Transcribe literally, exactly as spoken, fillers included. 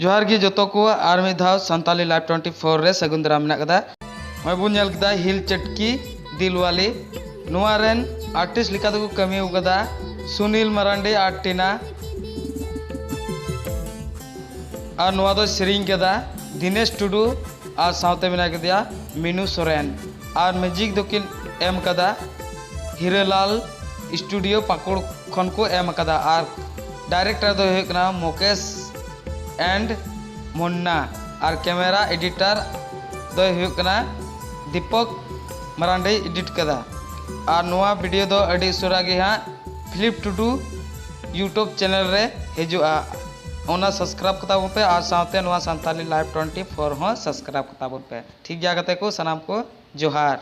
ᱡᱚᱦᱟᱨ ᱜᱮ ᱡᱚᱛᱚ ᱠᱚ, ᱟᱨ ᱢᱤᱫ ᱫᱷᱟᱣ ᱥᱟᱱᱛᱟᱞᱤ ᱞᱟᱭᱤᱵᱷ ᱴᱩᱭᱮᱱᱴᱤ ᱯᱷᱳᱨ ᱨᱮ ᱥᱟᱹᱜᱩᱱ ᱫᱟᱨᱟᱢ ᱢᱮᱱᱟᱜ ᱠᱟᱫᱟ᱾ ᱱᱚᱜᱼᱚᱭ ᱵᱚᱱ ᱧᱮᱞ ᱠᱮᱫᱟ ᱦᱤᱞ ᱪᱟᱴᱠᱤ ᱫᱤᱞᱣᱟᱞᱤ᱾ ᱱᱚᱣᱟ ᱨᱮᱱ ᱟᱨᱴᱤᱥᱴ ᱞᱮᱠᱟ ᱛᱮᱠᱚ ᱠᱟᱹᱢᱤ ᱟᱠᱟᱫᱟ ᱥᱩᱱᱤᱞ ᱢᱟᱨᱟᱱᱰᱤ ᱟᱨ ᱴᱤᱱᱟ, ᱟᱨ ᱱᱚᱣᱟ ᱫᱚᱭ ᱥᱮᱨᱮᱧ ᱠᱟᱫᱟ ᱫᱤᱱᱮᱥ ᱴᱩᱰᱩ, ᱟᱨ ᱥᱟᱶᱛᱮ ᱢᱮᱱᱟᱜ ᱠᱟᱫᱮᱭᱟ ᱢᱤᱱᱩ ᱥᱚᱨᱮᱱ, ᱟᱨ ᱢᱤᱣᱡᱤᱠ ᱫᱚᱠᱤᱱ ᱮᱢ ᱠᱟᱫᱟ ᱦᱤᱨᱟᱹᱞᱟᱞ ᱥᱴᱩᱰᱤᱭᱳ ᱯᱟᱹᱠᱩᱲ ᱠᱷᱚᱱ ᱠᱚ ᱮᱢ ᱠᱟᱫᱟ, ᱟᱨ ᱰᱟᱭᱨᱮᱠᱴᱚᱨ ᱫᱚᱭ ᱦᱩᱭᱩᱜ ᱠᱟᱱᱟ Mukesh and Munna, R camera editor ᱫᱚᱭ ᱦᱩᱭᱩᱜ ᱠᱟᱱᱟ ᱫᱤᱯᱚᱠ ᱢᱟᱨᱟᱱᱰᱤᱭ ᱮᱰᱤᱴ ᱠᱟᱫᱟ᱾ ᱟᱨ ᱱᱚᱣᱟ ᱵᱷᱤᱰᱤᱭᱳ ᱫᱚ ᱟᱹᱰᱤ ᱩᱥᱟᱹᱨᱟ ᱜᱮ ᱦᱟᱸᱜ ᱯᱷᱤᱞᱤᱯ ᱴᱩᱰᱩ ᱭᱩᱴᱩᱵᱽ ᱪᱮᱱᱮᱞ ᱨᱮ ᱦᱤᱡᱩᱜᱼᱟ, ᱚᱱᱟ ᱥᱟᱵᱥᱠᱨᱟᱭᱤᱵᱽ ᱠᱟᱛᱟ ᱵᱚᱱ ᱯᱮ, ᱟᱨ ᱥᱟᱶᱛᱮ ᱱᱚᱣᱟ ᱥᱟᱱᱛᱟᱞᱤ ᱞᱟᱭᱤᱵᱷ ᱴᱩᱭᱮᱱᱴᱤ ᱯᱷᱳᱨ ᱦᱚᱸ ᱥᱟᱵᱥᱠᱨᱟᱭᱤᱵᱽ ᱠᱟᱛᱟ ᱵᱚᱱ ᱯᱮ᱾ ᱴᱷᱤᱠ ᱜᱮᱭᱟ ᱜᱟᱛᱮ ᱠᱚ, ᱥᱟᱱᱟᱢ ᱠᱚ ᱡᱚᱦᱟᱨ᱾